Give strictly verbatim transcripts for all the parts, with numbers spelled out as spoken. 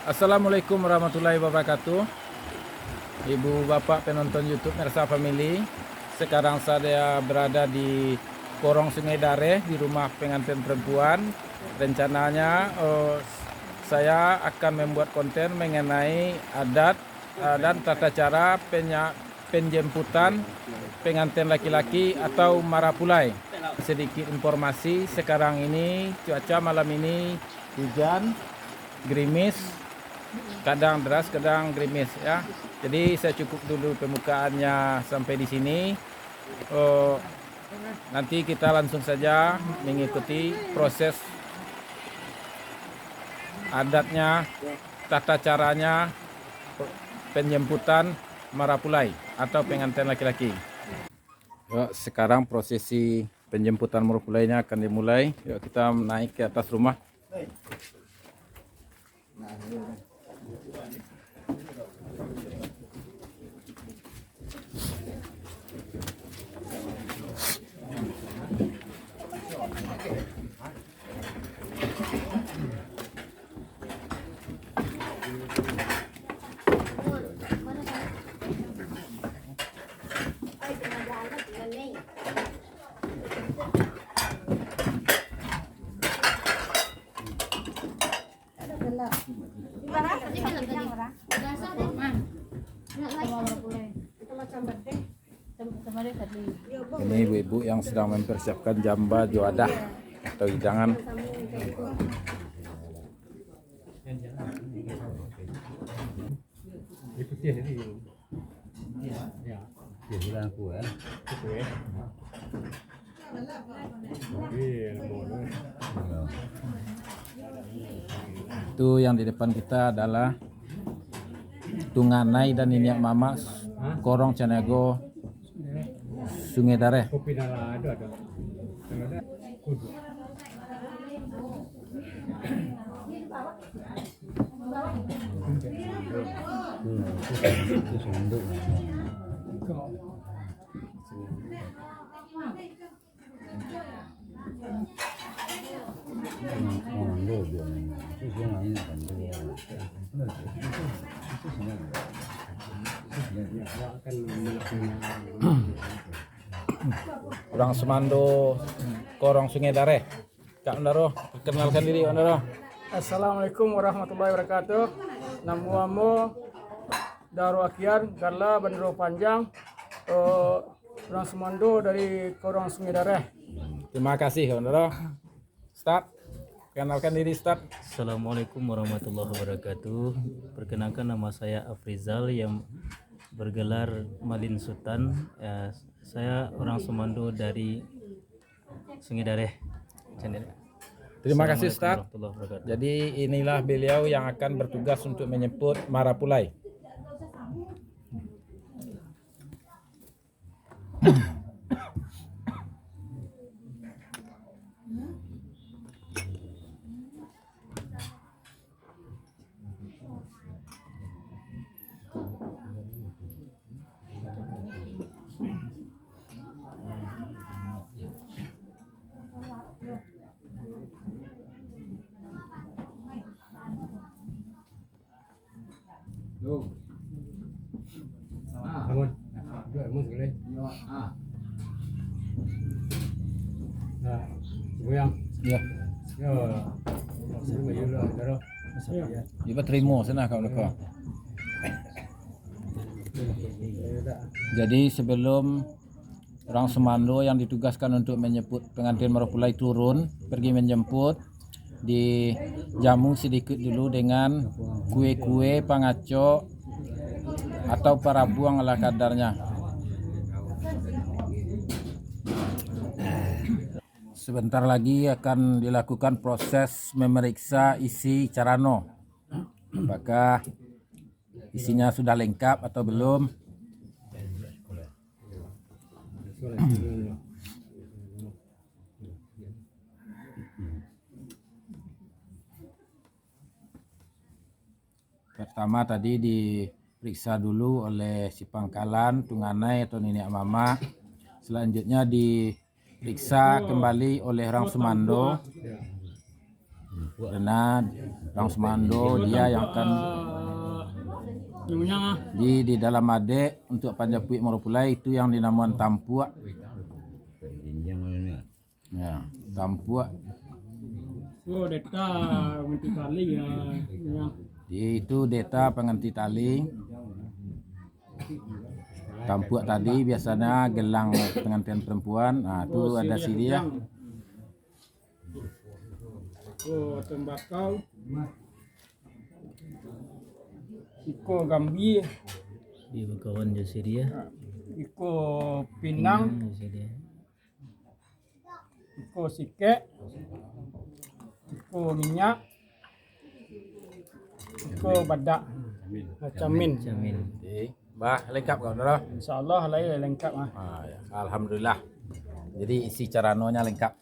Assalamualaikum warahmatullahi wabarakatuh. Ibu bapak penonton YouTube Mersa Family, sekarang saya berada di Korong Sungai Dareh di rumah pengantin perempuan. Rencananya, eh, saya akan membuat konten mengenai adat, eh, dan tata cara penya-, penjemputan pengantin laki-laki atau marapulai. Sedikit informasi, sekarang ini cuaca malam ini hujan, gerimis, kadang deras, kadang gerimis, ya. Jadi saya cukup dulu pembukaannya sampai di sini. Eh, nanti kita langsung saja mengikuti proses adatnya, tata caranya penjemputan marapulai atau pengantin laki-laki. Ya, sekarang prosesi penjemputan marapulainya akan dimulai. Yuk, kita naik ke atas rumah. Ini ibu-ibu yang sedang mempersiapkan jamba jo adah atau hidangan. Tu yang di depan kita adalah tunganai dan niniak mamak Korong Caniago Sungai Dareh. Urang sumando Korong Sungai Dareh. Kak Ondaro, perkenalkan diri, Ondaro. Assalamualaikum warahmatullahi wabarakatuh. Namo ambo Daro Akian, gala Bandaro Panjang, eh, urang sumando dari Korong Sungai Dareh. Terima kasih, Ondaro. Start. Perkenalkan diri, Start. Assalamualaikum warahmatullahi wabarakatuh. Perkenalkan, nama saya Afrizal yang bergelar Malin Sutan. Ya, saya orang sumando dari Sungai Dareh. Terima kasih, Start. Assalamualaikum warahmatullahi wabarakatuh. Jadi, inilah beliau yang akan bertugas untuk menjemput marapulai. Bangun. Duduak, bangun sekali. Nah, sembahyang. Ya. Ya. Sembahyang dulu, Saudara. Ya. Iba terima sana kau leko. Jadi, sebelum urang sumando yang ditugaskan untuk menjemput pengantin marapulai turun, pergi menjemput, dijamu sedikit dulu dengan kue-kue, pangacok, atau parabuang ala kadarnya. Sebentar lagi akan dilakukan proses memeriksa isi carano. Apakah isinya sudah lengkap atau belum? Pertama tadi diperiksa dulu oleh si pangkalan, tunganai atau niniak mamak. Selanjutnya di periksa kembali oleh urang sumando. Karena urang sumando, dia yang akan di, di dalam adat untuak panjapuik marapulai, itu yang dinamoan tampuak. Ya, tampuak. Oh, deta panganti tali, ya. Ya. Di itu deta panganti tali. Tampuak tadi biasanya gelang pengantin perempuan. Nah, tu ada siriah. Iko tembakau. Iko gambia. Di bakawan jo siriah. Iko pinang. Pinang jo siriah. Iko sikek, iko minyak, iko badak, camin. Camin. Oke. Bah, lengkap kau, Nurul? Insya Allah, lai lengkap, ah. Ah, ya. Alhamdulillah. Jadi, isi caranonya lengkap.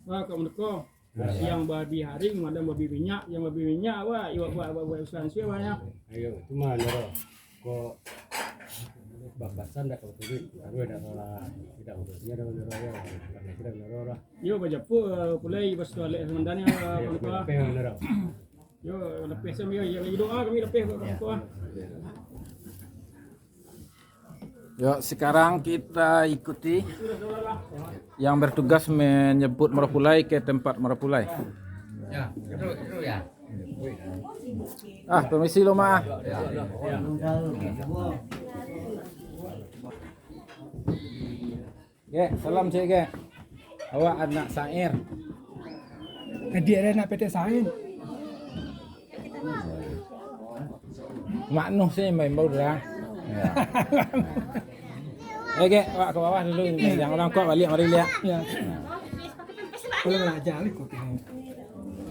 Wah, kok meneko. Siang babi haring, malam babi minyak, yang babi minyak, wah, iwak buat, buat, buat usaha sih, wah, ya. Ayo, cuma, Nurul. Ko bapasan dak ka batuduik, baru dak salah, tidak bagus. Iyo dah, Nurul, yo. Karena sudah, Nurul, lah. Yo, bajapu, eh, pulai, pas tu alek sementara, eh, Ayo, lapeh, Nurul. Yo, lapeh sam, yo, yo, doa kami lapeh, Pak, Pak. Yo, sekarang kita ikuti yang bertugas menjemput marapulai ke tempat marapulai. Ya, itu, itu ya. Ah, permisi lo, Mak. Gek, salam cek, Gek. Awak anak syair. Adiak dia anak P T Sain. Mak Nuh sih main bau dah. Ya. Eh, Gek, awak ke bawah dulu. Jangan orang kuat balik, mari lihat. Ya. Kalau belajar, kok.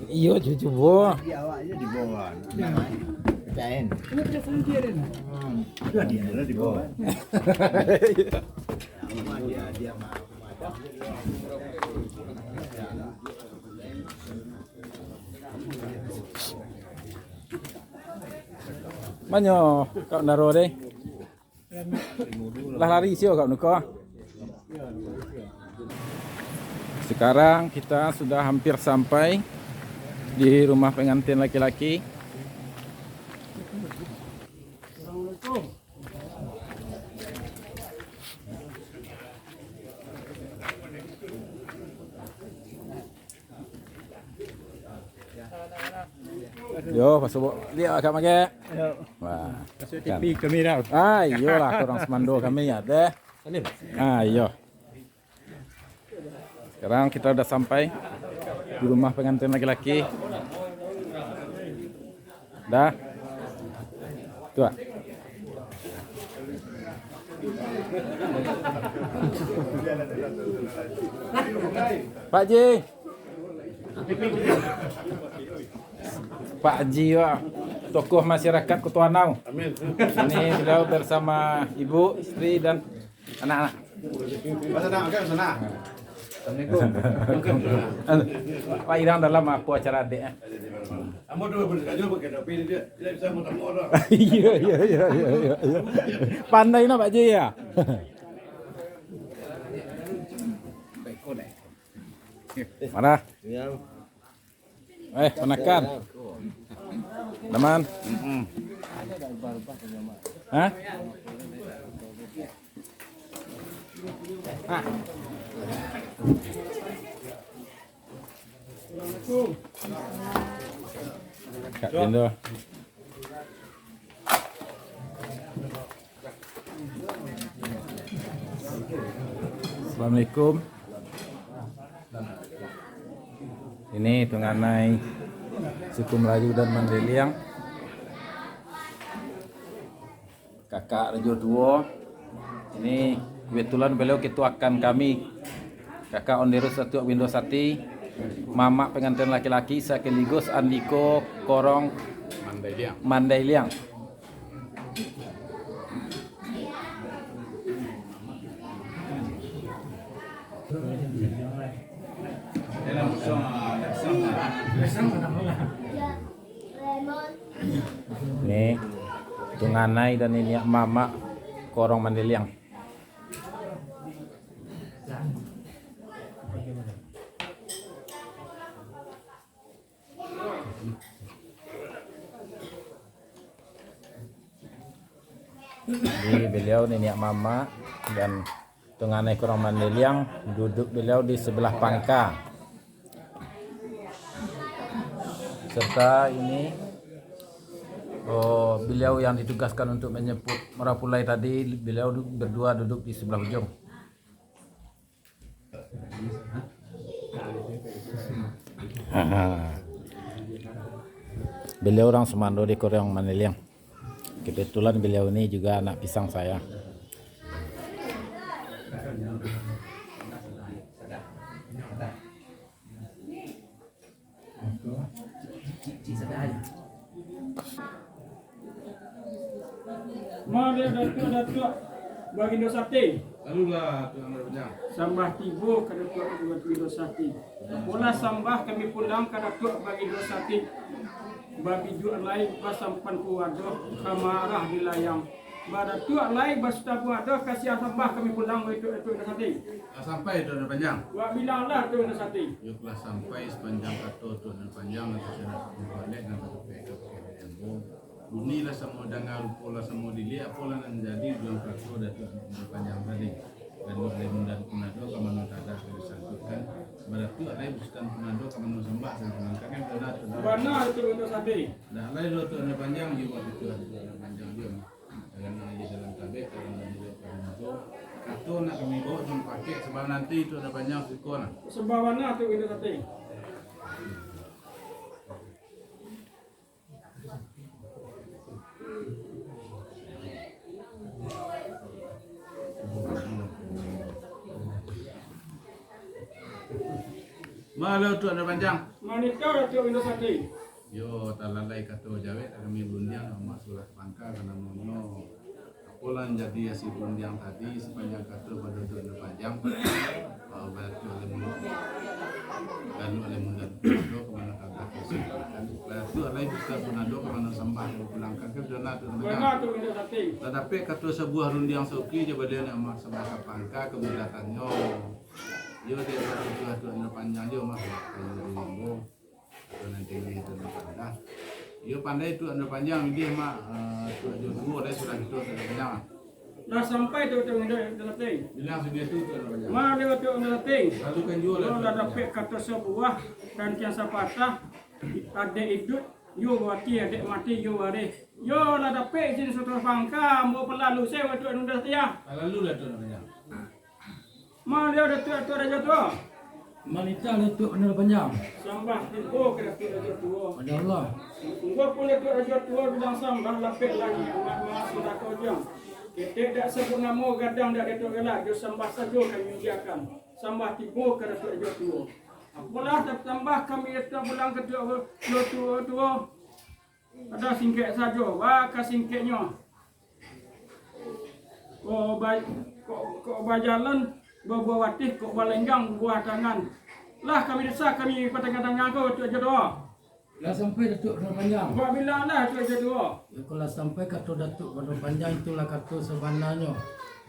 Iyo, cucu bo. Di awak je di bawah. Ya. Kain. Ini telefon dia, Den. Hmm. Lah, dia lah di bawah. Dia, dia mah. Manyo, Kak Naro deh. Lah lari sio kau nuko. Sekarang kita sudah hampir sampai di rumah pengantin laki-laki. Yo, pasuo liak agak magek. Yo. Wah. Pasuo T V kami dah. Ah, iyolah, orang semando kami ya, deh. Ah, iyo. Sekarang kita udah sampai di rumah pengantin laki-laki. Dah. Tuh. Pak Ji. Pak Haji, wah, tokoh masyarakat Koto Anau. Amin. Ini beliau bersama ibu, istri, dan anak-anak. Sana, sana. Assalamualaikum. Pak Irang dalam apa acara dek, eh? Ambo tu baru saja pakai topi ni, dia tidak bisa motong orang. Iya, iya, iya, iya, iya, iya. Pandai nak Pak Haji ya? Mana? Ya. Eh, panakan. Teman. Hah? Ah. Kak Tindo. Assalamualaikum. Ini tunganai suku Melayu dan Mandeliang. Kakak Rejo Duo. Ini kebetulan beliau ketuakan kami. Kakak Onderus Satuak Windo Sati, mamak pengantin laki-laki sekaligus Andiko Korong Mandai Liang. Mandai Liang. Ni, tunganai dan niniak mamak Korong Mandeliang. Jadi beliau niniak mamak dan tunganai urang Mandeliang, duduk beliau di sebelah pangka. Serta ini, oh, beliau yang ditugaskan untuk menjemput marapulai tadi, beliau du-, berdua duduk di sebelah ujung. Beliau urang sumando di urang Mandeliang. Kebetulan beliau ini juga anak pisang saya. Mari Datuak, Datuak Bagindo Sate. Lalulah, Tuan Raja. Sambah tibo ka Datuak Bagindo Sate. Apolah sambah kami pulang ka Datuak Bagindo Sate. Babiduak lai basampan kuado ka marah di layang. Badatuak lai basutabuah ado, ka sia sambah kami pulang, wahai Datuak Bagindo Sate. Lah sampai, Tuan Raja Panjang? Wak bilanglah, Datuak Bagindo Sate. Iyo, lah sampai sapanjang kato Tuan Raja Panjang, nan Bunilah samo danga, rupolah samo diliek, apolah nan jadi ujuang kato Datuak Raja Panjang tadi. Ganuak lai mundan pun ado, ka mano tadah ka disantuikkan. Badatuak lai basutan pun ado, ka mano sambah ka dipulangkan, kan bana tu. Bana tu, Datuak Sate. Dak lai doh Datuak Raja Panjang, iyo, Datuak Raja Panjang, iyo. Karano iyo dalam tabek, karano iyo dalam kato. Kato nak kami baok cuma pakek sabab nanti Datuak Raja Panjang siko nah. Sabab bana tu, Datuak Sate. Mano Datuak Raja Panjang? Manitah Datuak Bagindo Sate. Yo, talalai kato jawek, kami rundiang amak surat pangka, karano nyo Apolah nan jadi hasil rundiang tadi, sapanjang kato pado Datuak Raja Panjang, ah, Datuak Raja Panjang, Datuak Raja Panjang, ka mano tadah ka dipulangkan. Datuak lai basutan pun ado, ka mano sambah ka dipulangkan, kan bana tu, Datuak Raja Panjang? Bana tu, Bagindo Sate. Lah dapek kato sabuah rundiang saoki jo baliau nan amak sambah ka pangka, kamudaratannyo. Iyo, dek Datuak Raja Panjang jo mah, kayo di limbo. Atau nanti di itu dah. Iyo, pandai Datuak Raja Panjang, idih mak, eh, Datuak Raja Tuo, dari sudah itu Datuak Raja Panjang. Lah sampai tu, Datuak Raja Panjang. Bilang sudah itu Datuak Raja Panjang. Mano Datuak Raja Panjang? Lalu kan juo lah, Datuak Raja Panjang. Iyo, lah dapek kato sabuah, rantiang sapatah, adek iduik, iyo bati, adek mati, iyo bareh. Iyo lah dapek izin surat pangka, ambo palalu se, Datuak Raja Panjang. Palalu lah Datuak Raja Panjang. Maliau Datuak, Datuak Raja Tuo. Manitah Datuak Raja Panjang. Sambah tibo ka Datuak Raja Tuo. Pada Allah. Sungguahpun Datuak Raja Tuo bilang sambah lapek lai, amat maaf sodako jang. Ketek dak sabut namo, gadang dak Datuak galak, jo sambah sajo kami ujiakan. Sambah tibo ka Datuak Raja Tuo. Apolah tatambah kami Datuak pulang ka Datuak Raja Tuo. Ado singkek sajo, baka singkeknyo. Kok ba-, kok, kok bajalan babuah batih, kok balenggang babuah tangan. Lah kami desa kami patangah-tangah ko, Datuak Raja Tuo. Lah sampai Datuak Raja Panjang. Buek bilang lah, Datuak Raja Tuo. Iyo, kalau lah sampai kato Datuak Raja Panjang, itulah kato sabananyo.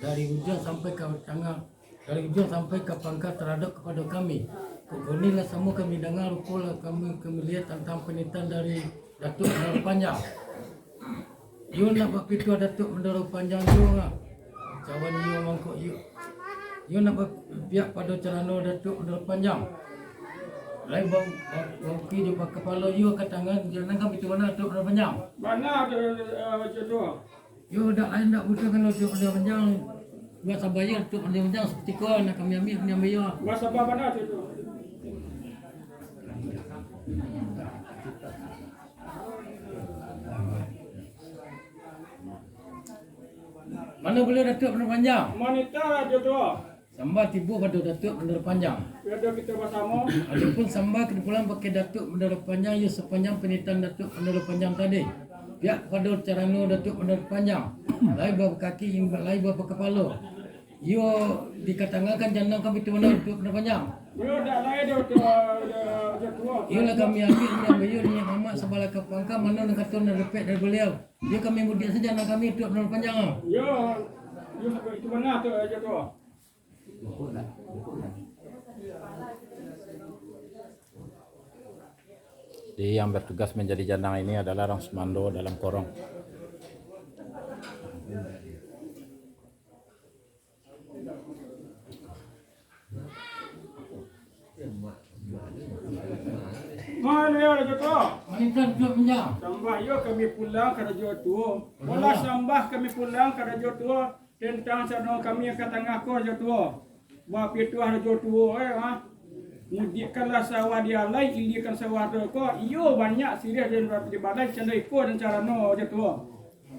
Dari ujuang sampai ka tangah, dari ujuang sampai ka pangka taradok kapado kami. Kok koni lah samo kami danga, rupo lah kami, kami liek tantang panitahan dari Datuak Raja Panjang. Iyo nak bapituah Datuak Raja Panjang juo lah. Cawan iyo mangko iyo. Iyo nak bapiak pado calano Datuak Raja Panjang. Lai ba-, ba-, bauki jo bakapalo iyo ka tangan, jan nan kami tu bana Datuak Raja Panjang. Bana tu, eh, Datuak Raja Tuo. Yo, dak lain dak butuh kan Datuak Raja Panjang. Buek sambah yo Datuak Raja Panjang, sakutiko nak kami ambiak, kami ambiak yo. Buek sambah bana tu, tu. Mano baliau Datuak Raja Panjang? Manitah Raja Tuo. Sambah tibo pado Datuak Raja Panjang. Pado kito basamo. Adopun sambah ka dipulang pakai Datuak Raja Panjang, iyo sapanjang panitahan Datuak Raja Panjang tadi. Piak pado calano Datuak Raja Panjang. Lai bakaki, lai bakapalo. Iyo dikatangahkan jan nan kami tu bana Datuak Raja Panjang. Iyo dak lai doh, Datuak, Datuak Tuo. Iyolah kami ambiak, kami ambiak iyo niniak mamak sabalah ka pangka, mano nan kato nan dapek dari baliau. Iyo kami mudiak sajo nan kami Datuak Raja Panjang. Iyo, iyo itu bana tu, Datuak Tuo. Jadi, yang bertugas menjadi janang ini adalah urang sumando dalam korong. Mano yo, Rajo Tuo? Manitah Datuak Panjang. Sambah yo kami pulang ka Rajo Tuo. Polah sambah kami pulang ka Rajo Tuo tantang carano kami ka tangah ko, Rajo Tuo. Bapituah Rajo Tuo, eh, ha. Mudiakkanlah sawah di alai, iliakan sawah tu ko. Iyo banyak siriah di, di balai, cando iko dan carano, Rajo Tuo.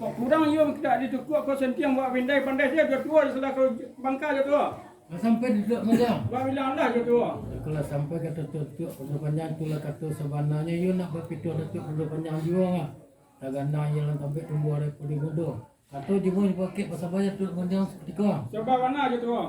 Kok kurang iyo, dak ditukuak ko santiang, bak pandai-pandai sajo, Rajo Tuo, salah ko bangka, Rajo Tuo. Lah sampai Datuak Panjang. Bak bilang lah, Rajo Tuo. Iko lah sampai kato Datuak Panjang, itulah kato sabananyo, iyo nak bapituah Datuak Panjang juo lah. Tagana iyo lah sampai tumbuah dari padi mudo. Kato juo dipakek basabana Datuak Panjang sakutiko. Sabana, Rajo Tuo.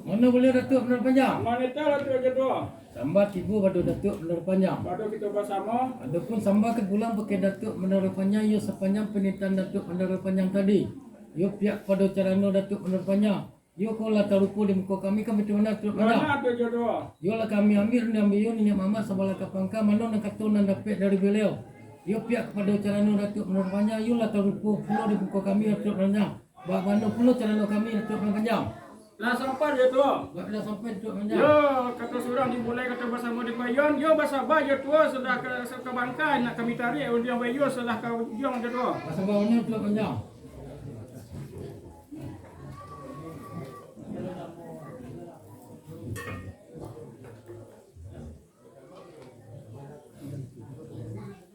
Mano buliah Datuak Panjang? Manitah Datuak, Rajo Tuo. Sambah tibo pado Datuak Panjang. Pado kito basamo. Adopun sambah ka pulang pakai Datuak Panjang, iyo sapanjang panitahan Datuak Panjang tadi. Iyo pihak pado carano Datuak Panjang. Iyo ko lah tarupo di muko kami, kami tu bana Datuak Panjang. Bana tu, Rajo Tuo. Iyo lah kami ambiak, diambiak iyo niniak mamak sabalah ka pangka, mano nan kato nan dapek dari baliau. Iyo pihak kapado carano Datuak Panjang, iyo lah tarupo pulo di muko kami Datuak Panjang. Bak mano pulo carano kami Datuak Panjang. Lah sampai Rajo Tuo. Bak lah sampai Datuak Panjang. Yo, kato surang dimulai, kato basamo dipayon. Yo basaba Rajo Tuo, salah ka, ka bangka nak kami tarik undiang bayo, salah ka ujuang Rajo Tuo. Basaba bana Datuak Panjang.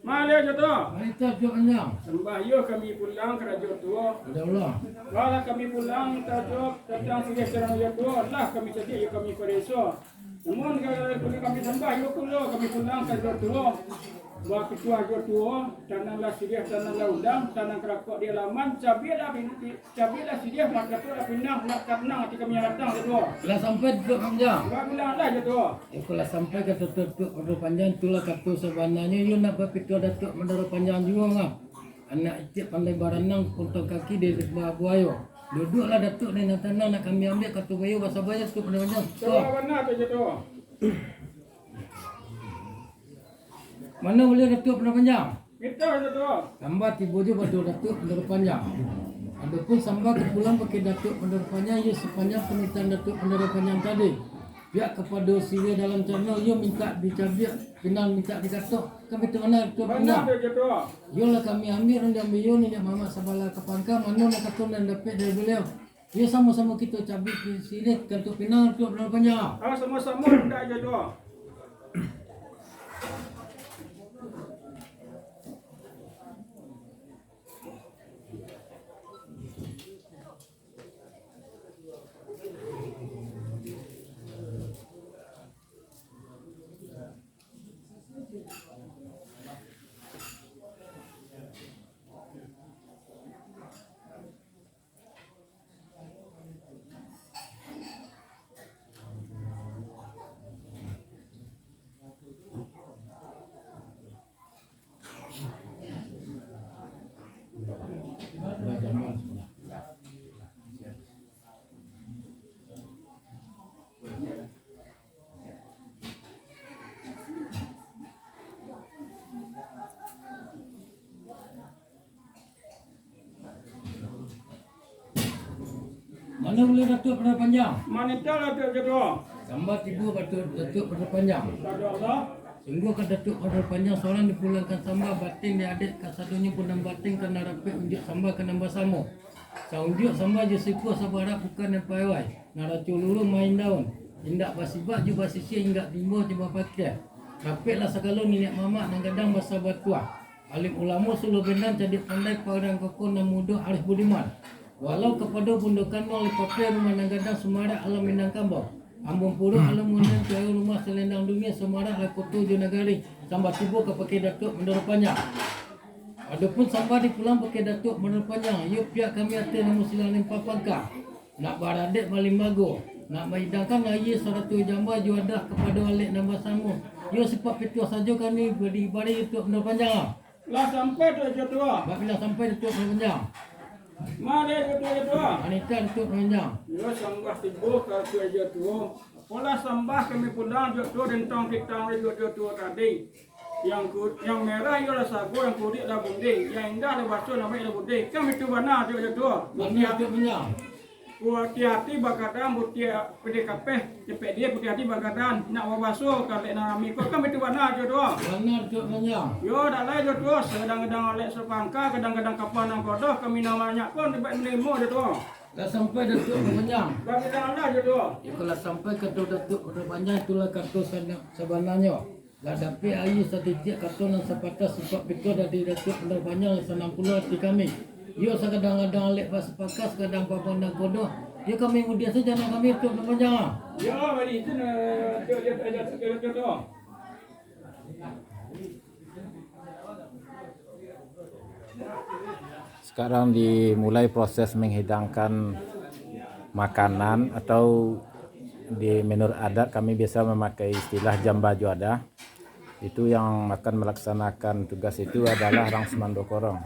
Maliah Rajo Tuo. Manitah Datuak Panjang. Sambah iyo kami pulang ka Rajo Tuo. Udah ulah. Balah kami pulang ka Rajo, tantang siriah carano Rajo Tuo, lah kami cadiak iyo kami pareso. Namun, ka-, kami sambah iyo pulo, kami pulang ka Rajo Tuo. Bapituah Rajo Tuo, tananlah siriah, tananlah udang, tanang karakok di alaman, cabiaklah bintik. Cabiaklah siriah, makato lah pinang, nak tanang ati kami datang, Rajo Tuo. Lah sampai Datuak Panjang. Bak pulang lah, Rajo Tuo. Iko lah sampai kato Datuak Panjang, itulah kato sabananyo, iyo nak bapituah Datuak Panjang juo lah. Anak itiak pandai baranang, pontong kaki di bawah buayo. Duduaklah Datuak di nan tanang, nak kami ambiak kato bayo, basaba Datuak Panjang. Sabana tu, Rajo Tuo. Mano buliah Datuak Panjang? Mantap, Rajo Tuo. Sambah tibo juo pado Datuak Panjang. Adopun sambah ka pulang pakai Datuak Panjang, iyo sapanjang panitahan Datuak Panjang tadi. Pihak kapado siriah dalam carano, iyo mintak dicabiak, pinang mintak dikatok. Kami tu bana Datuak Panjang. Bana tu, Rajo Tuo. Iyo lah kami ambiak, diambiak iyo niniak mamak sabalah ka pangka, mano nan kato nan dapek dari baliau. Iyo, samo-samo kito cabiak siriah, kantuak pinang, Datuak Panjang. Ah, samo-samo, indak Rajo Tuo. Mano buliah Datuak Panjang? Manitah Datuak Rajo Tuo. Sambah tibo Datuak Panjang. Sungguah ka Datuak Panjang surang dipulangkan sambah, batin di adaik kasadonyo pun nan batin, ka nan rapek unjuak sambah ka nan basamo. Saunjuak sambah jo sikuah sabarak bukan nan pawai, naraco luruih main daun, indak basibak jo basisiah, indak timbo jo bapakiah. Rapeklah sagalo niniak mamak nan gadang basabatuah. Alim ulamo suluah bendan, cadiak pandai, parang kokoh nan mudo, arif budiman. Walau kapado bundo kanduang, lipapiah rumah nan gadang, sumarak alam Minangkabau. Ambun puruak alam Undang, tuai rumah salendang dunia, sumarak lah koto jo nagari. Sambah tibo ka pakai Datuak Panjang. Adopun sambah dipulang pakai Datuak Panjang, iyo pihak kami ateh namo Silang Limpa Pangka. Nak baradek balimbago, nak maidangkan aia sarato jamba jo adah kapado alek nan basamo. Iyo sipaik pituah sajo kami bari-bari Datuak Panjang. Lah sampai tu Rajo Tuo. Bak bilang sampai Datuak Panjang. Maliah Rajo Tuo, Rajo Tuo. Manitah Datuak Panjang. Iyo sambah tibo ka Rajo Tuo. Apolah sambah kami pulang Rajo Tuo, tantang pitang Rajo Tuo tadi. Yang ku-, yang merah iyo lah sago, yang kulik lah bunde, yang indah lah baso, nan baik lah bude. Kan itu bana, Rajo Tuo. Bana, Datuak Panjang. Hati-hati bagadang, putiah pede kapeh, cepek dia putiah hati bagadang, nak babaso ka alek nan rami ko, kan itu bana jo tu. Bana, Datuak Panjang. Yo, dak lai jo tu, sagadang-gadang alek sapangka, gadang-gadang kapa nan kodoh, kami nan banyak pun dibak manimo jo tu. Lah sampai Datuak Panjang. Dak bilang lah jo tu. Yo, kalau sampai kato Datuak Panjang, itulah kato sana-, sabananyo. Lah dapek aia satitiak kato nan sapatah sifat pito dari Datuak Panjang, sanang pulo ati kami. Iyo, sagadang-gadang alek basapakah, sagadang pabandang kodoh. Iyo, kami mudian sajo nan kami Datuak Panjang. Yo, bari itu, eh, tu, tu, tu, tu, tu, tu. Sekarang dimulai proses menghidangkan makanan, atau di menurut adat kami biasa memakai istilah jamba juadah. Itu yang akan melaksanakan tugas itu adalah rang sumando korong.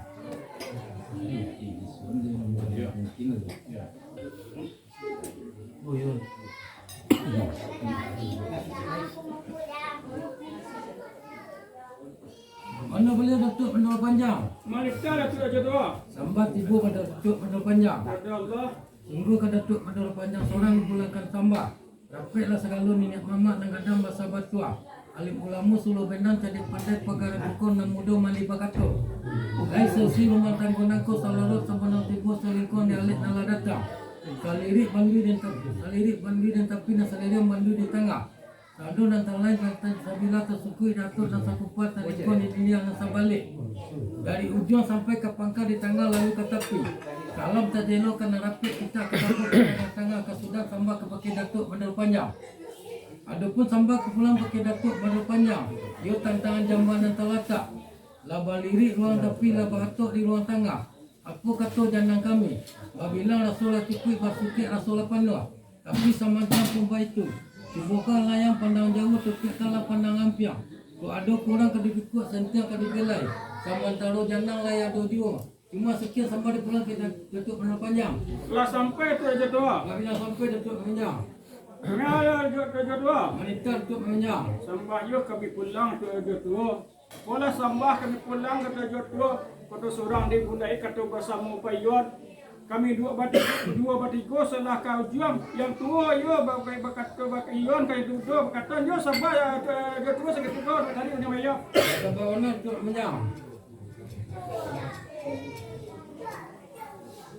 Mano baliau Datuak Mandaro Panjang? Malika Datuak Rajo Tuo. Sambah tibo ka Datuak Mandaro Panjang. Ado Allah. Sungguah ka Datuak Mandaro Panjang sorang dipulangkan sambah. Rapeklah sagalo niniak mamak nan gadang basabatuah. Alim ulamo suluah benang, cadiak pandai pagara duko, nan mudo mandi bakato. Lai sausia rumah tanggo nangko, salarot sabanang tibo, salingkuang di alek nan lah datang. Salirik bandui den tapi, salirik bandui den tapi, nan saliriang bandui di tangah. Sado nan talain, nan sabilah, tasungkuik di ateh, nan sakupak talingkuang di diliang nan sabaliak. Dari ujuang sampai ka pangka, di tangah lalu ka tapi. Salam tajelo ka nan rapek, kitak ka tangah, ka tangah, ka sudah sambah ka bakeh Datuak Mandaro Panjang. Adopun sambah ka pulang bakeh Datuak Mandaro Panjang, iyo tantangan jamba nan talatak. Lah balirik ruang tapi, lah baatok di ruang tangah. Apo kato janang kami? Babilang raso lah cukuik, basukek raso lah panuah. Tapi samantang pun baitu, cubokan layang pandang jauah, tupekkanlah pandang ampiang. Kok ado kurang ka dipikua, sentiang ka dibelai. Samantaro janang lai ado juo. Cuma sakian sambah dipulang ka Datuak Mandaro Panjang. Lah sampai Datuak Rajo Tuo? Babilang sampai Datuak Panjang. Ngaya Datuak Rajo Tuo? Manitah Datuak Panjang. Sambah iyo kami pulang Datuak Rajo Tuo. Polah sambah kami pulang Datuak Rajo Tuo, kato surang di bulai, kato basamo baiyon. Kami duo bati-, duo batigo salah ka ujuang. Yang tuo iyo ba-, ba-, bakato baiyon, ka yang dudo bakato, iyo sambah, eh, Datuak Rajo Tuo sakutiko, tadi nyo iyo. Sambah bana Datuak Panjang.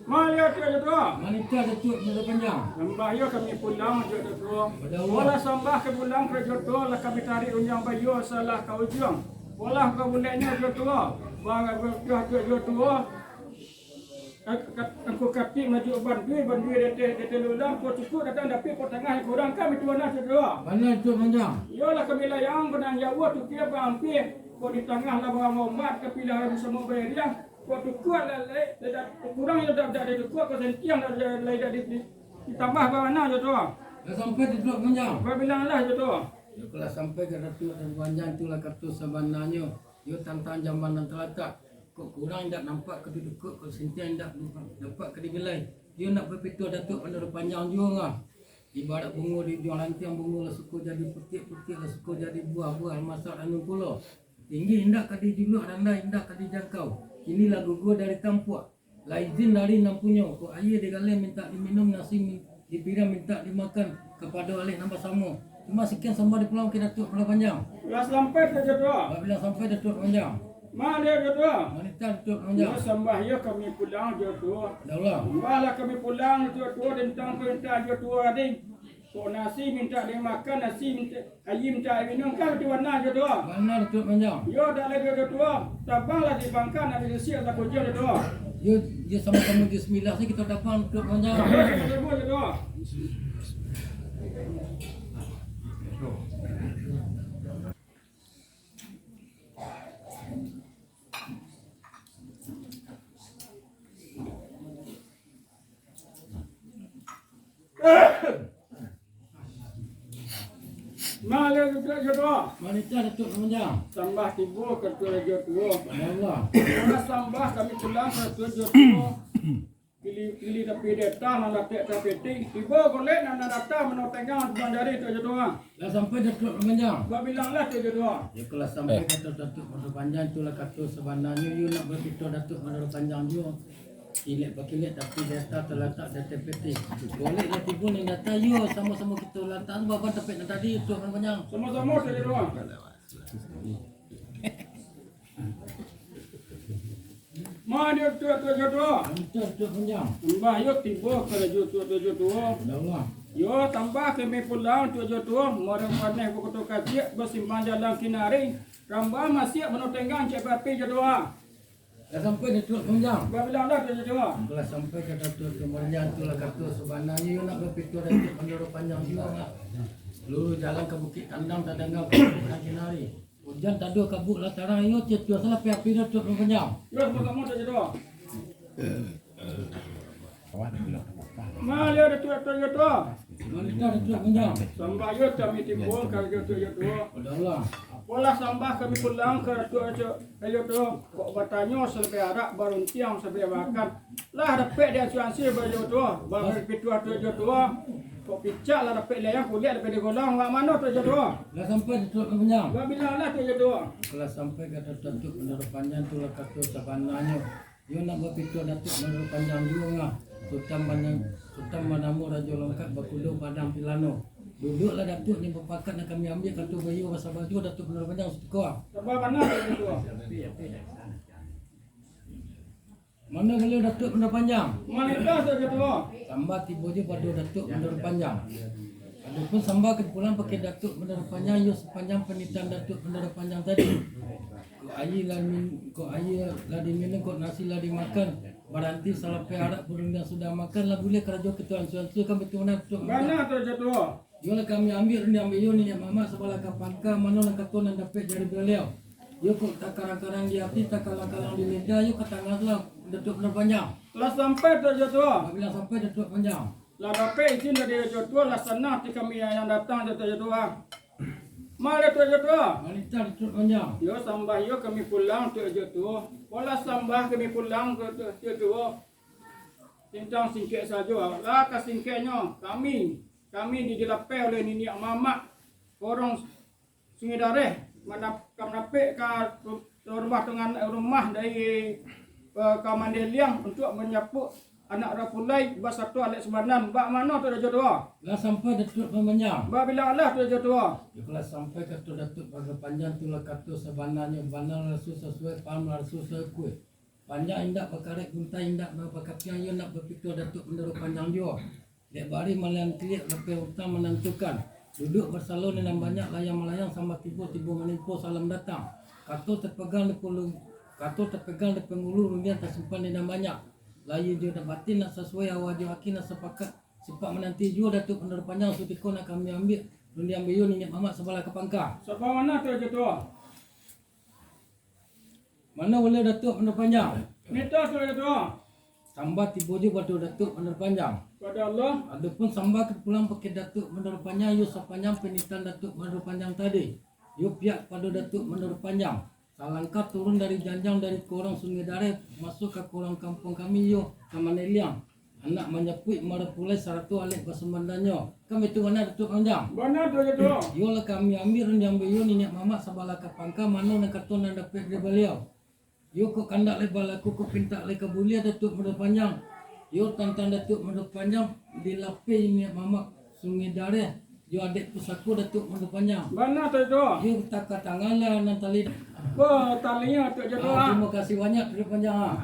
Maliah Datuak Rajo Tuo. Manitah Datuak Mandaro Panjang. Sambah iyo kami pulang Datuak Rajo Tuo. Pada Allah. Polah sambah ka pulang Datuak Rajo Tuo, lah kami tarik rundiang baiyo salah ka ujuang. Polah ka buleknyo Datuak Rajo Tuo. Ba-, ba-, Datuak Rajo Tuo. Ka-, ka-, angku katik majuak bandui, bandui di ateh, di ateh lulang, kok cukuik datang dapek, kok tangah kurang, kami tuan Datuak Rajo Tuo. Bana Datuak Panjang. Iyolah kami layang, bandang jauah, tukia baampia, kok di tangah lah baombak, tapi lah basamo bairiang. Kok cukuik lah, lai, lai dak, kurang yo dak, dak cukuik, kok sentiang lah, lai, lai dak di, di, ditambah bana Datuak Rajo Tuo. Lah sampai Datuak Panjang. Babilang lah Datuak Rajo Tuo. Yo, kalau sampai ka Datuak Mandaro Panjang, itulah kato sabananyo. Yo tantangan jamba nan talatak. Kok kurang indak nampak ka ditukuak, kok sentiang indak nampak ka dibilai. Yo nak bapituah Datuak Mandaro Panjang juo lah. Ibarat bungo di ujuang rantiang, bungo lah suko jadi putiak, putiak lah suko jadi buah, buah lah masak ranun pulo. Tinggi indak ka dijuluak, randah indak ka dijangkau. Kini lah gugur dari tampuak, lah izin dari nan punyo. Kok aia di galeh mintak diminum, nasi min-, di piriang mintak dimakan, kapado alek nan basamo. Cuma sakian sambah dipulang ka Datuak Mandaro Panjang. Lah sampai Datuak Rajo Tuo? Babilang sampai Datuak Mandaro Panjang. Maliah Datuak Rajo Tuo. Manitah Datuak Mandaro Panjang. Iyo sambah iyo kami pulang Datuak Rajo Tuo. Dah lah. Sambah lah kami pulang Datuak Rajo Tuo, tantang parentah Datuak Rajo Tuo tadi. Kok nasi mintak dimakan, nasi mintak, aia mintak diminum, kan itu bana Datuak Rajo Tuo? Bana Datuak Panjang. Yo, dak lai Datuak Rajo Tuo. Tabang lah di pangka, nak dirisiak lah ka ujuang Datuak Rajo Tuo. Yo, yo samo-samo bismillah sajo kito tabang Datuak Panjang. Yo, samo-samo Datuak Rajo Tuo. Maliah Datuak Rajo Tuo. Manitah Datuak Panjang. Sambah tibo ka Datuak Rajo Tuo. Ya Allah. Polah sambah kami pulang ka Datuak Rajo Tuo. Pilih-pilih tapi detah nan latek tapetik. Tibo golek nan, nan datang mano tengah Tuan Jari Datuak Rajo Tuo. Lah sampai Datuak Mandaro Panjang. Babilanglah Datuak Rajo Tuo. Yo, kalau sampai kato Datuak Mandaro Panjang, itulah kato sabananyo, yo nak bapituah Datuak Mandaro Panjang juo. Kilek bakilek, tapi data talatak di ateh peti. Golek lah tibo nan data, yo, samo-samo kito latak tu, baban tapek nan tadi, Tuan Panjang. Samo-samo, Tuan Panjang. Ma, Tuan, Tuan, Tuan, Tuan. Tuan, Tuan Panjang. Sambah yo tibo karajo Tuan, Tuan, Tuan. Yo, sambah kami pulang, Tuan, Tuan, Tuan. Mari paneh bakoto kacik, basimbang jalan kinari. Rambah masiak mano tenggang, cek api, Tuan, Tuan. Lah sampai Datuak Panjang. Babilang lah, Tuan, Tuan. Lah sampai ka Datuak Tuan Panjang, tu lah kato sabananyo, yo nak bapituah Datuak Panjang juo lah. Luruih jalan ka Bukik Kandang, tadanga ka Bukik Kinari. Ujan tado, kabuk lah tarang, yo tiok-tiok salah api-api Datuak Tuan Panjang. Yo, samo-samo, Tuan, Tuan. Maliau Datuak, Tuan, Tuan. Maliau Datuak Panjang. Sambah yo kami timbun ka Datuak, Tuan, Tuan. Udah lah. Apolah sambah kami pulang ka Datuak, Tuan, Tuan. Kok batanyo sampai arak, baruntiang sampai makan. Lah dapek di asuransi, Tuan, Tuan. Bapituah, Tuan, Tuan. Kok picak lah dapek layang, kulik dapek di golang. Wak mano, Tuan, Tuan? Lah sampai Datuak Tuan Panjang. Babilang lah, Tuan, Tuan. Lah sampai ka Datuak Tuan Panjang, tu lah kato sabananyo. Yo nak bapituah Datuak Panjang juo lah. Sutan banamo, Sutan banamo Rajo Langkak, bakudo Padang Pilano. Duduaklah Datuak, ni bapakat nak kami ambiak, kato baiyo basabaju Datuak Panjang sutiko. Sambah bana, Tuan, Tuan. Mano baliau Datuak Panjang? Malintah, Tuan, Tuan. Sambah tibo jo pado Datuak Panjang. Adopun sambah ka pulang pakai Datuak Panjang, yo sapanjang panitahan Datuak Panjang tadi. Kok aia lah min-, kok aia lah diminum, kok nasi lah dimakan, baranti salapeh arak, barundiang sudah makan, lah buliah karajo kito ansua-ansua, kan baitu bana, Tuan? Bana, Tuan, Tuan. Yo lah kami ambiak rundiang baiyo niniak mamak sabalah ka pangka, mano nan kato nan dapek dari baliau. Yo kok takarang-karang di ati, takalang-kalang di lidah, yo ka tangahlah Datuak Panjang. Lah sampai, Tuan, Tuan. Babilang sampai Datuak Panjang. Lah dapek izin dari Rajo Tuo, lah sanang ati kami nan datang, Tuan, Tuan. Mari, Tuan, Tuan. Malintah Datuak Panjang. Yo sambah yo kami pulang, Tuan, Tuan. Polah sambah kami pulang ka Tuan, Tuan. Tantang singkek sajo, lah ka singkeknyo, kami, kami di-, dilapeh oleh niniak mamak korong Sungai Dareh, manap-, ka manapek ka ru-, rumah dengan rumah dari, eh, ka Mandeh Liang untuak manjapuik anak Rapulai basato alek sumbangan. Bak mano tu, Rajo Tuo? Lah sampai Datuak Panjang. Babilang lah tu, Rajo Tuo. Yo lah sampai kato Datuak Panjang, tu lah kato sabananyo, bana lah raso sasuai, paham lah raso saukua. Panjang indak bakarek, guntai indak bakapiang, iyo nak bapituah Datuak Pandaro Panjang juo. Dek bari maliang kiliak, lapeh utang manantukan. Duduak basalo di nan banyak, layang malayang sambah tibo, tibo manimpo salam datang. Kato tapegang di pulu-, kato tapegang di pangulu, rundiang tasimpan di nan banyak. Lahia jo nan batin nak sasuai, awa jo aki nak sapakat. Sipaik mananti juo Datuak Pandaro Panjang, sutiko nak kami ambiak rundiang baiyo niniak mamak sabalah ka pangka. Saba mano tu, Rajo Tuo? Mano baliau Datuak Pandaro Panjang? Mito tu, Rajo Tuo. Sambah tibo jo pado Datuak Pandaro Panjang. Pado Allah. Adopun sambah ka pulang pakai Datuak Pandaro Panjang, iyo sapanjang panitahan Datuak Pandaro Panjang tadi. Iyo pihak pado Datuak Pandaro Panjang. Salangkah turun dari janjang dari korong Sungai Dareh, masuak ka korong kampuang kami, iyo ka Mandeh Liang. Anak manjapuik marapulai sarato alek basumbangan nyo. Kan baitu bana, Datuak Panjang? Bana tu, Rajo Tuo. Iyo lah kami ambiak rundiang baiyo niniak mamak sabalah ka pangka, mano nan kato nan dapek dari baliau. Iyo kok kandak lai balaku, kok pintak lai ka buliah Datuak Pandaro Panjang. Iyo tantang Datuak Pandaro Panjang dilapeh niniak mamak Sungai Dareh. Yo adek pusako Datuak Pandaro Panjang. Bana tu, Rajo Tuo. Yo, taka tangan lah nan tali. Ko talinyo tu, Rajo Tuo. Ah, tarimo kasih banyak, Datuak Panjang, ah.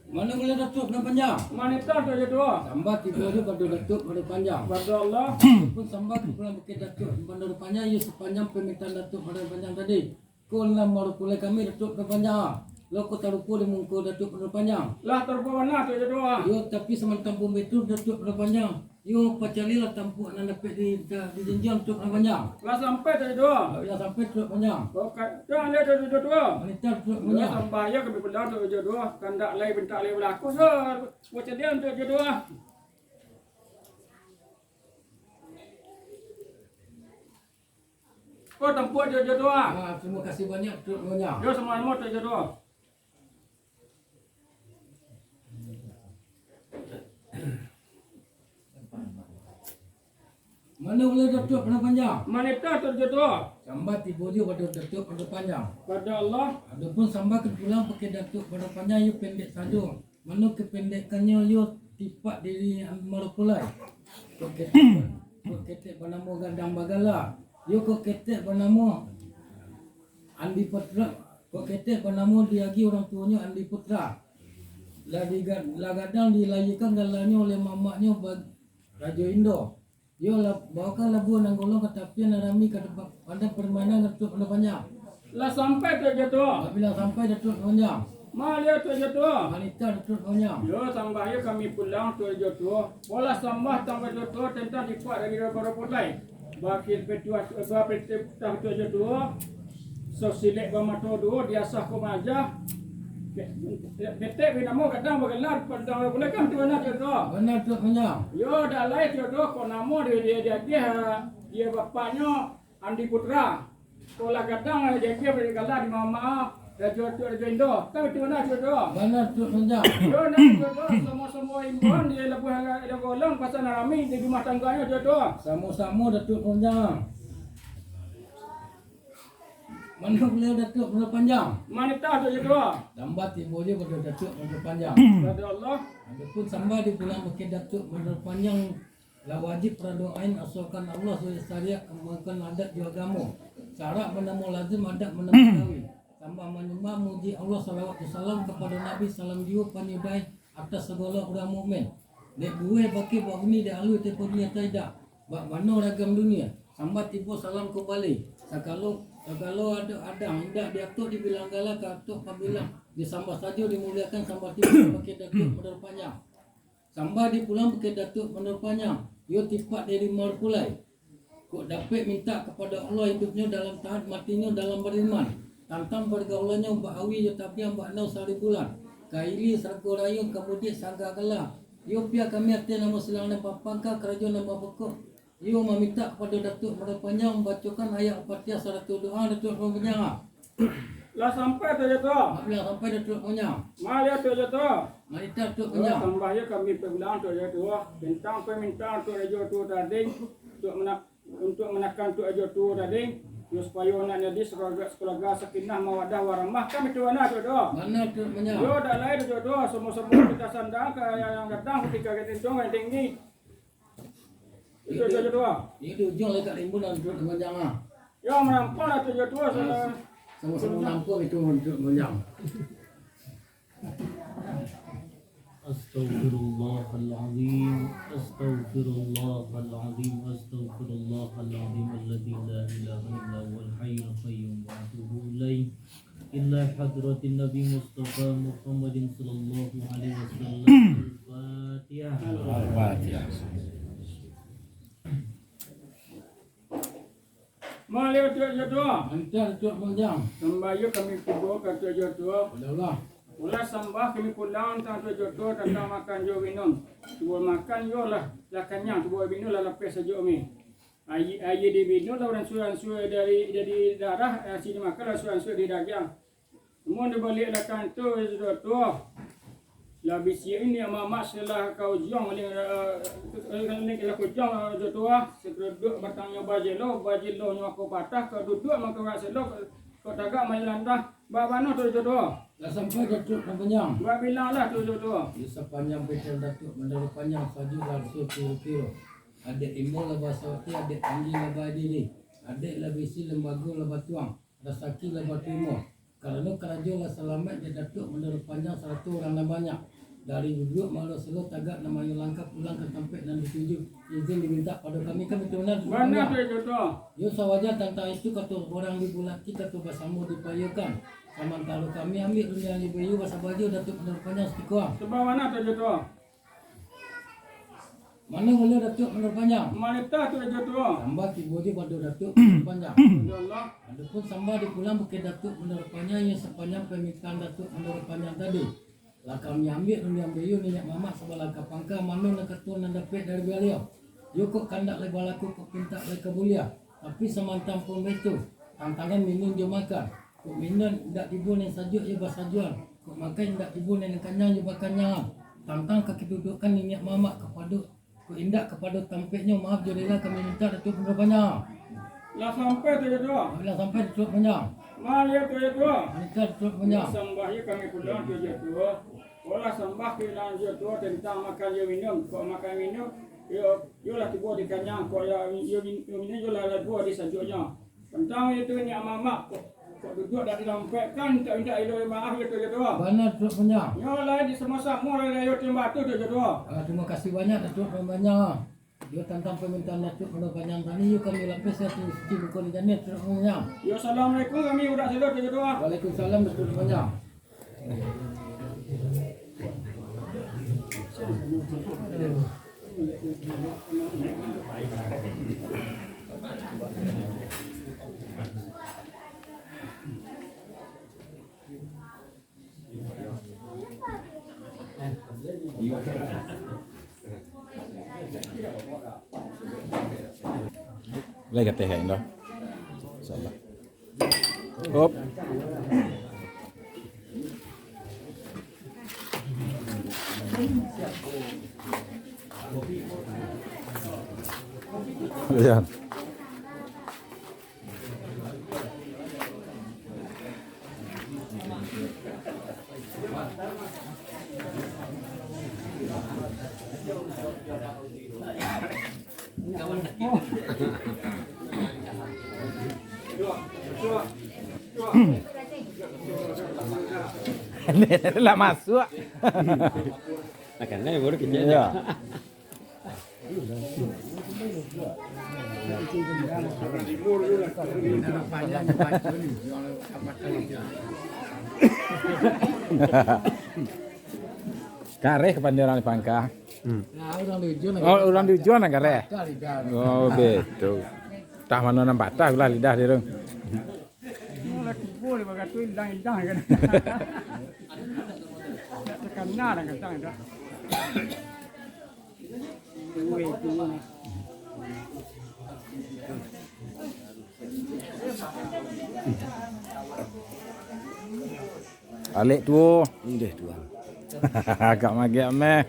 Mano baliau Datuak Pandaro Panjang? Mano tu, Rajo Tuo? Sambah tibo jo pado Datuak Pandaro Panjang. Pado Allah. Pun sambah ka pulang pakai Datuak Pandaro Panjang, yo sapanjang pamintaan Datuak Pandaro Panjang tadi. Ko lah marapulai kami Datuak Pandaro Panjang. Lo ko tarupo di muko Datuak Pandaro Panjang. Lah tarupo bana tu, Rajo Tuo? Yo, tapi samantang pun baitu Datuak Pandaro Panjang. Yo, pacalilah tampuak nan dapek di, di janjian Datuak Pandaro Panjang. Lah sampai tu, Rajo Tuo? Lah sampai Datuak Pandaro Panjang. Oke, dah, dah, dah, Rajo Tuo. Manitah Datuak Pandaro Panjang. Lah sampai yo kami pulang tu, Rajo Tuo. Kandak lai, pintak lai balaku, so, pacalian tu, Rajo Tuo. Ko tampuak jo, Rajo Tuo. Ah, tarimo kasih banyak, Datuak Pandaro Panjang. Yo, samo-samo, Rajo Tuo. Mano baliau Datuak Pado Panjang? Manitah tu jo tuo. Sambah tibo jo pado Datuak Pado Panjang. Pado Allah. Adopun sambah ka pulang pakai Datuak Pado Panjang, iyo pendek sajo. Mano kapendekannyo, iyo tipak diri Marapulai. Kok ketek, kok ketek banamo Gadang Bagala. Iyo kok ketek banamo Andi Putra. Kok ketek banamo diagiah urang tuonyo Andi Putra. Lah diga-, lah gadang dilahiakan galanyo oleh mamaknyo ba-, Rajo Indo. Iyo lah, baokan labuah nan golong ka tapian nan rami ka tempat padang permainan Datuak Pado Panjang. Lah sampai tu jo tuo. Apabila sampai Datuak Pado Panjang. Maliau tu jo tuo. Manitah Datuak Pado Panjang. Yo, sambah yo kami pulang tu jo tuo. Polah sambah tang jo tuo tantang tipak dari Marapulai. Bakil petuah, bakil petuah tu jo tuo. Sosilek bamato duo, diasah ko maajah. Ke-, ketek bi namo Gadang Bagala, padang Marapulai kan tu bana tu. Bana tu, Panjang. Yo, dak lai tu, kok namo di, di, diagiah, diagiah bapaknyo Andi Putra. Kok lah gadang diagiah bagala di mamak, Rajo tu, Rajo Indo. Kan tu bana tu. Bana tu, Panjang. Yo, nah tu, samo-samo imbauan di labuah Gadang Golong, pasal nan rami di rumah tangganyo tu. Samo-samo Datuak Panjang. Mano baliau Datuak Pado Panjang? Manitah tu jo tuo. Sambah tibo jo pado Datuak Pado Panjang. Pado Allah. Adopun sambah dipulang pakai Datuak Pado Panjang, lah wajib paradoain asokan Allah sudah syariat, kambangkan adat jo agamo. Syarak banamo lazim, adat banamo kawin. Sambah manyambah muji Allah, salawat jo salam kapado Nabi, salam juo panyudahi atas sagalo urang mukmin. Dek buweh bakeh bak uni, dek alui tepo dunia taidak, bak bano ragam dunia. Sambah tibo salam kumbali. Sagalo, sagalo ado adang, indak diatok dibilang gala, ka atok pabilang. Disambah sajo dimuliakan, sambah tibo bakeh Datuak Pado Panjang. Sambah dipulang bakeh Datuak Pado Panjang, iyo tipak dari Marapulai. Kok dapek mintak kapado Allah, iduiknyo dalam taat, matinyo dalam bariman. Tantang pargaulannyo bak awi jo tabiang bak anau sari bulan. Ka ilia sarago rayuang, ka mudiak sangga gala. Iyo pia kami ateh namo silang nan bapangka, karajo nan babekok. Iyo mamintak kapado Datuak Pado Panjang mambacokan ayat Al-Fatihah sarato doa Datuak Pado Panjang. Lah sampai tu jo tuo. Apabila sampai Datuak Pado Panjang. Maliau tu jo tuo. Manitah Datuak Pado Panjang. Sambah yo kami pulang tu jo tuo. Tantang pamintaan tu jo tuo tadi. Tu mena-, Untuak manakan tu ajo tuo tadi, yo supayo anak jadi sakeluarga, sakeluarga sakinah mawadah warahmah, kan itu bana tu doh. Bana tu, Datuak Panjang. Yo, dak lain tu doh, samo-samo kita sandang ka yang datang, ketika kita untuak yang tinggi. Itu, itu ajo tuo. Itu di ujuang lai ka rimbun, Datuak Panjang ah. Yo, manampang lah tu ajo tuo. Ah, sa-, samo-samo nampang itu, Datuak Panjang. Astaghfirullahalazim, astaghfirullahalazim, astaghfirullahalazim, alladzi la ilaha illa huwal hayyul qayyum, wa atubu ilaih. Ila hadratin Nabi Mustafa Muhammadin sallallahu alaihi wasallam. Al-Fatihah. Al-Fatihah. Maliau tu ajo tuo. Manitah Datuak Pado Panjang. Sambah yo kami tibo ka tu ajo tuo. Pado Allah. Ulah sambah kami pulang tang tu ajo tuo tantang makan jo minun. Tubuah makan yo lah, lah kanyang, tubuah minun lah lapeh sajo mi. Aia, aia di minun lah ransua-ransua dari, dari darah, nasi dimakan lah ransua-ransua di dagiang. Amun dibaliak lah kan tu, sudah tu. Lah bisiak niniak mamak selah ka ujuang, eh, eh, lah ka ujuang, eh, jo tuo, sakeruduak batangnyo bajelo, bajelonyo ko patah, ka duduak mangko ka selo, ka tagak main lantah, bak mano tu jo tuo? Lah sampai Datuak Pado Panjang. Bak bilang lah tu jo tuo. Di sapanjang pikiran Datuak Pado Panjang, sajuak lah raso kiro-kiro. Adek imbau lah basawati, adek tinggi lah badiri, adek lah bisi lembago lah batuang. Rasaki lah batarimo, karano karajo lah salamaik dek Datuak Pado Panjang sarato urang nan banyak. Dari duduak maalo selo tagak nan mayo langkah pulang ka tampek nan dituju. Izin dimintak pado kami, kan itu bana tu? Bana tu, Datuak. Yo sawajar tantang itu, kato urang dibulati, kato basamo dipayokan. Samantaro kami ambiak rundiang di bayu basabajo Datuak Pado Panjang siko. Sabana tu, Datuak. Mano baliau Datuak Pado Panjang? Manitah tu ajo tuo. Sambah tibo jo pado Datuak Pado Panjang. Ya Allah. Adopun sambah dipulang bakeh Datuak Pado Panjang, iyo sapanjang pamintaan Datuak Pado Panjang tadi. Lah kami ambiak rundiang bayu niniak mamak sabalah ka pangka, mano nan kato nan dapek dari baliau. Yo kok kandak lai balaku, kok pintak lai ka buliah. Tapi samantang pun baitu, tantangan minun jo makan. Kok minun indak tibo nan sajuak, yo basajuan. Kok makan indak tibo nan kanyang, yo bakanyangan. Tantang kadudukan niniak mamak kapado Kok indak kapado tampeknyo, maaf jo rila kami mintak Datuak Panjang. Lah sampai tu, Datuak? Lah sampai, Datuak Panjang. Mari, Datuak. Mintak, Datuak Panjang. Sambah yo kami pulang tu, Datuak. Olah sambah ka ilang, Datuak, tantang makan jo minum. Kok makan minum, yo, yo lah tibo di kanyang. Kok yo, yo min-, yo minum, yo lah labuah di sajuknyo. Tantang itu, nyak mamak, kok, kok duduak dak dilampekkan, mintak-mintak ilo maaf, Datuak, Datuak. Bana, Datuak Panjang. Nyo lai di samo-samo lai ayo timbatu tu, Datuak. Ah, tarimo kasih banyak, Datuak Panjang. Yo, tantang pamintaan Datuak Panjang tadi, yo kami lapehkan suci-suci muko di janiah, Datuak Panjang. Yo, assalamualaikum kami udak sado, Datuak. Waalaikumsalam, Datuak Panjang. Lai ka teh kain tu. Insyaallah. Hop. Iya. Lah masuak. Makan lah, baru kerja. Iya. Kareh ka pandai urang di pangka. Hmm. Oh, urang di ujuang nan kareh. Oh, betul. Tah mano nan patah lah lidah dia tu. Lah tibo di bagatu, indang-indang kan. Dak takana dah kadang dah. Alek tuo. Indeh tuan. Agak magek meh.